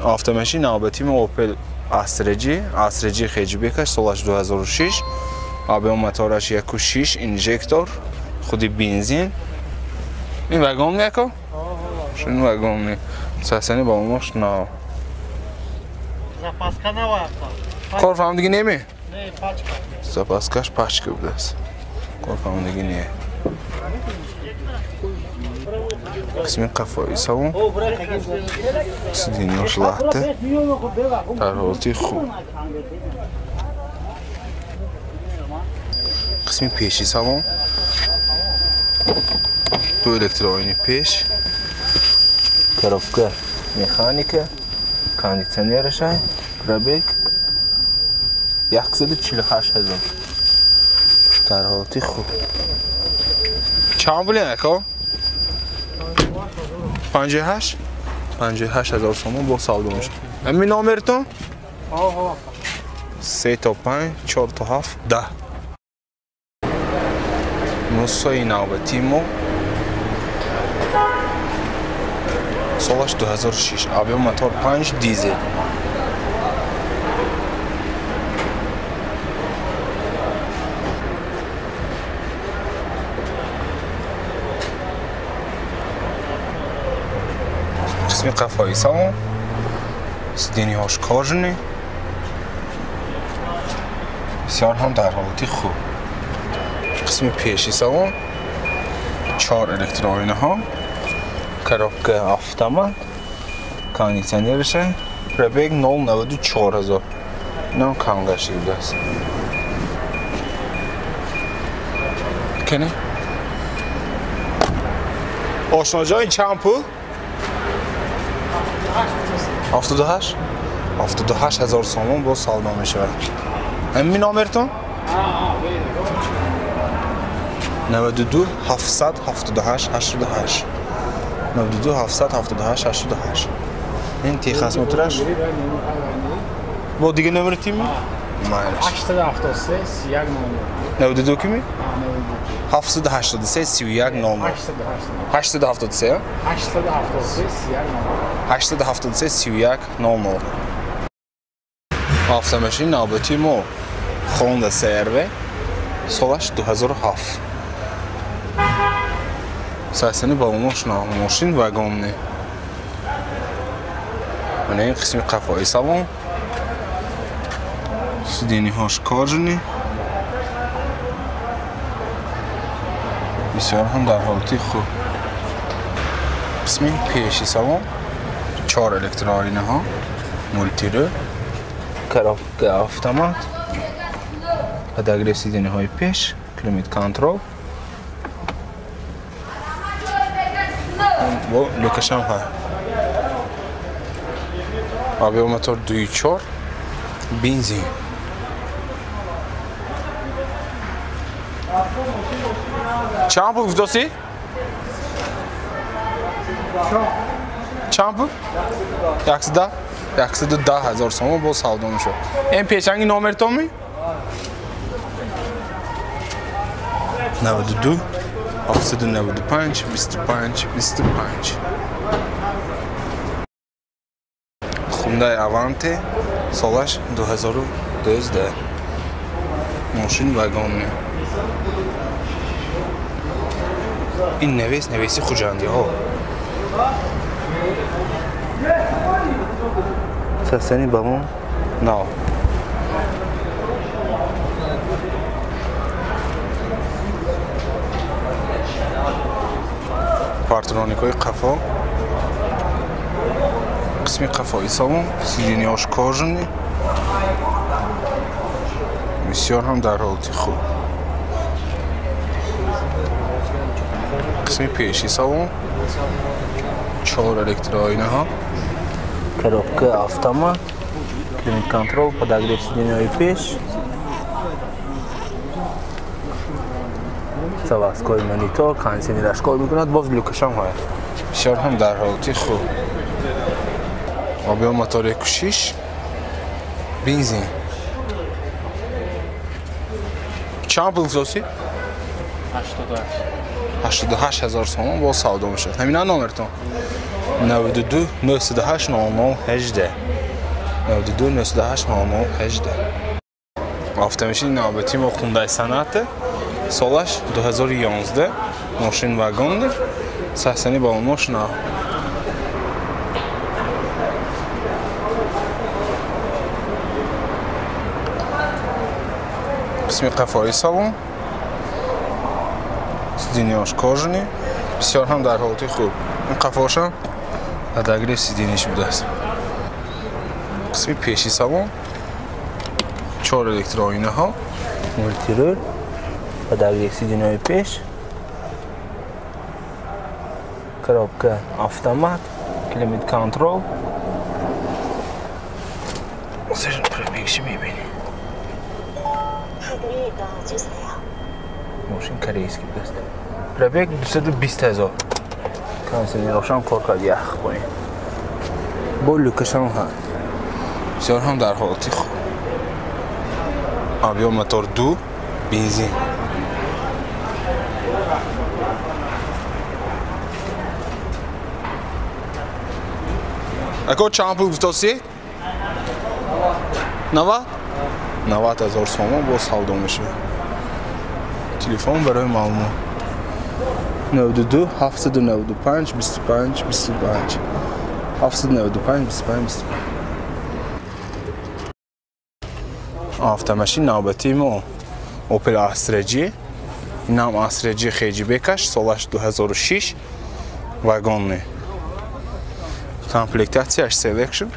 Автомашин навбатии мо Opel Astra G, Astra G хэтчбекаш, солаш 2006, объем мотораш 1.6, инжектор, худи бензин. Ин вагон яко? Шин вагон не. Сасани ба мош нав. Запаска нава. Кор фаҳмдиги неме? Не, пачка. Запаскаш пачка будааст. Кор фаҳмдиги не. Қисми қафои салон. Сиденьяш латта. Дар ҳолати хуб. Қисми пеши салон. Ду электроини пеш. Коробка механика. Кондиционераш, пробег 148 000. Дар ҳолати хуб. Чанд пул яко? 58? 58 000 сомон бо савдо мешавад. Ҳамин номертон? 3 то 5, 4 то 7, 10. Мусои навбатии мо солаш 2006, объем мотор 5, дизель. Қисми қафои салон, сидениҳош кожаный, бисёр ҳам дар ҳолати хуб. Қисми пеши салон, 4 электроинаҳо, коробка автомат, кондиционерша, пробег 0,94 000. Инам камгашти будааст. Кани? Ошноҷон, чанд пул? 78? 78 000 сомон бо савдо мешавад. Ҳамин номертон? 92 778 88. 92 778 88. Ин техосмотраш? Бо дига номери тими? 873 31 00. 92 кими? 783 31 00. 873 873 31 00. 873 31 00. Автомашин навбатии мо Honda CR-V, солаш 2007. Сасани балонош нав, мошин вагонни. Мана ин қисми қафои салон. Сидениҳош кожаный. Бисёр ҳам дар ҳолати хуб. Қисми пеши салон, 4 электроинаҳо, мултирӯ, коробка автомат, подогрев сидениҳои пеш, климат контрол. Бо люкашам ҳа. Объем мотор 2.4, бензин. Чанд пул гуфтосӣ? Чанд пул? 110? 110 000 сомон бо савдо мешавад. Ин пешанги номертон ми? 92 795 25 25. Hyundai Avante, солаш 2012. Мошин вагонни. Ин навес навеси хуҷандиҳо. Сасани балон нав. Партроникҳои қафо. Қисми қафои салон, сидениҳош кожаный. Бисёр ҳам дар ҳолати хуб. Қисми пеши салон, 4 электроинаҳо, коробка автомат, климат контрол, подогрев сидениҳои пеш, заводской монитор, кондиционераш кор мекунад, боз люкашам ҳаст. Бисёр ҳам дар ҳолати хуб. Объем мотор 1.6, бензин. Чанд пул гуфтосӣ? 88. 88 000 сомон бо савдо мешавад. Ҳамина номертон? 92 908 00 18 92 908 00 18. Автомашини навбатии мо Хундай Соната, солаш 2011, мошин вагонни, саҳсани балонош нав. Қисми қафои салон, сиденьяш кожаный, бисёр ҳам дар ҳолати хуб. Ин қафошам подогрев сиденьяш будааст. Қисми пеши салон, 4 электроинаҳо, мультирул, подогрев сиденьяи пеш, коробка автомат, климат контрол. Пробегши мебинӣ. Мошин корейский будааст. Пробег 220 000. Кондиционерашам кор кард, ях поин. Бо люкашам ҳаст. Бисёр ҳам дар ҳолати хуб. Объем мотор 2, бензин. Ако чанд пул гуфтосӣ? 90? 90 000 сомон боз савдо мешавад. Телефон барои маълумот 92 795 25 25 795 25 25. Автомашин навбатии мо Opel Astra G, инам Astra G хеҷбекаш, солаш 2006, вагонни. Комплектатсияш Selection,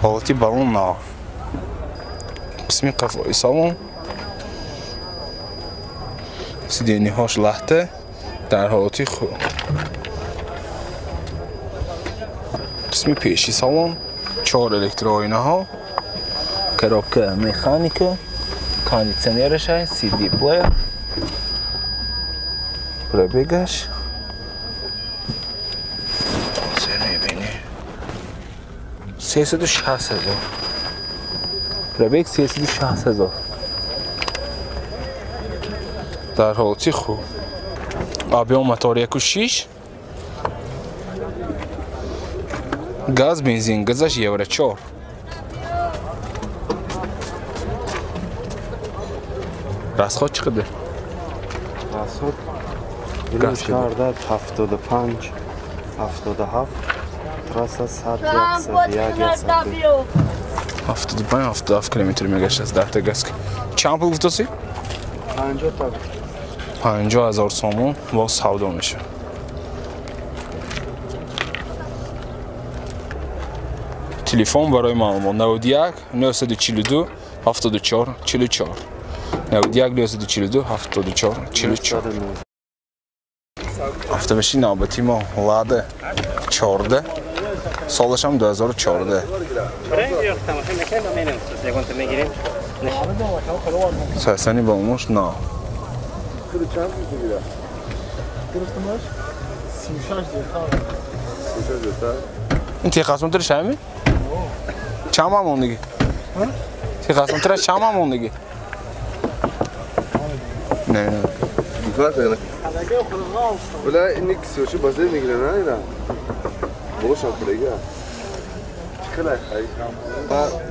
ҳолати балон нав. Қисми қафои салон, сиденьяҳош лахта, дар ҳолати хуб. Қисми пеши салон, 4 электроинаҳо, коробка механика, кондиционераш ҳаст, CD плеер, пробегаш мебинӣ 360 000. Пробег 360 000. Дар ҳолати хуб. Объем мотор 1.6, газ, бензин, газаш евро 4. Расход чӣ қадар? Расход 475 77 трасса 100 101 75 77 километр мегашт аз 10 та газ. Чанд пул гуфтосӣ? 50 та. 50 000 сомон боз савдо мешавад. Телефон барои маълумот 91 942 74 44 91 942 74 44. Автомашини навбатии мо Лада 14, солашам 2014. Сасани балонош нав. Ин техосмотраш ҳами? Чанд ма мондагӣ? Техосмотраш чанд ма мондагӣ? Не, не. ولا انك شو بازار میگیرن نه بابا شاپرگا چخلا خی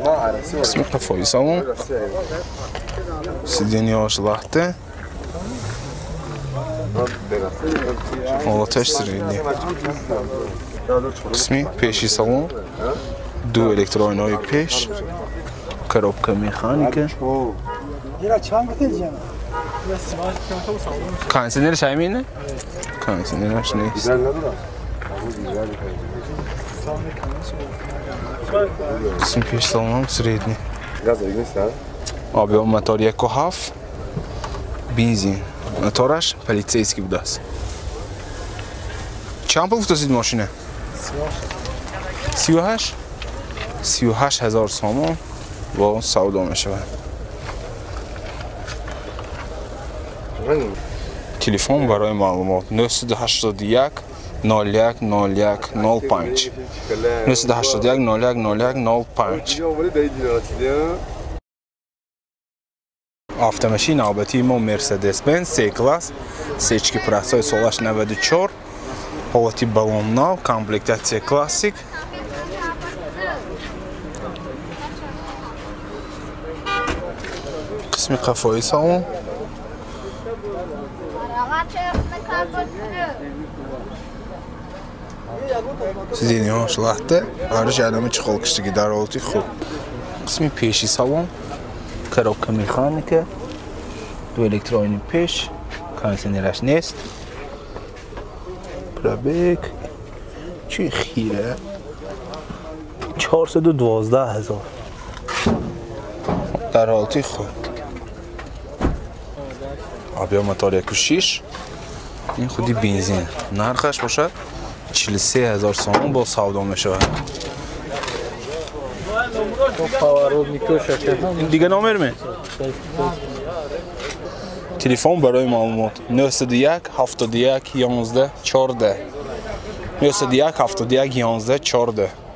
ما عرسی قسم قفای салон, сиденьяш лахта, ҳолаташ средний. Қисми пеши салон, ду электроинаҳои пеш, коробка механика. Кондиционераш ҳамине? Кондиционераш нест. Қисми пеши салонам средний. Объем мотор 1.7, бензин. Мотораш полицейский будааст. Чанд пул гуфтосид мошина? 38? 38 000 сомон бо савдо мешавад. Телефон барои маълумот 981 01 01 05 981 01 01 05. Автомашини навбатии мо Mercedes-Benz C-класс, сечки прасои солаш 94, Ҳолати балон нав, комплектатсия классик. Қисми қафои салон. Сиденьяш лахта, ариш адами чиқол киштиги дар ҳолати хуб. Қисми пеши салон, коробка механика, ду электрони пеш, кондиционераш нест. Пробег чи хира 412 ҳазор. Дар ҳолати хуб. Объем мотор 1.6. Ин худи бензин. Нархаш бошад 43 ҳазор сомон бо савдо мешавад. Ин дига номер ме? Телефон барои маълумот 901 71 11 14 901 71 11 14.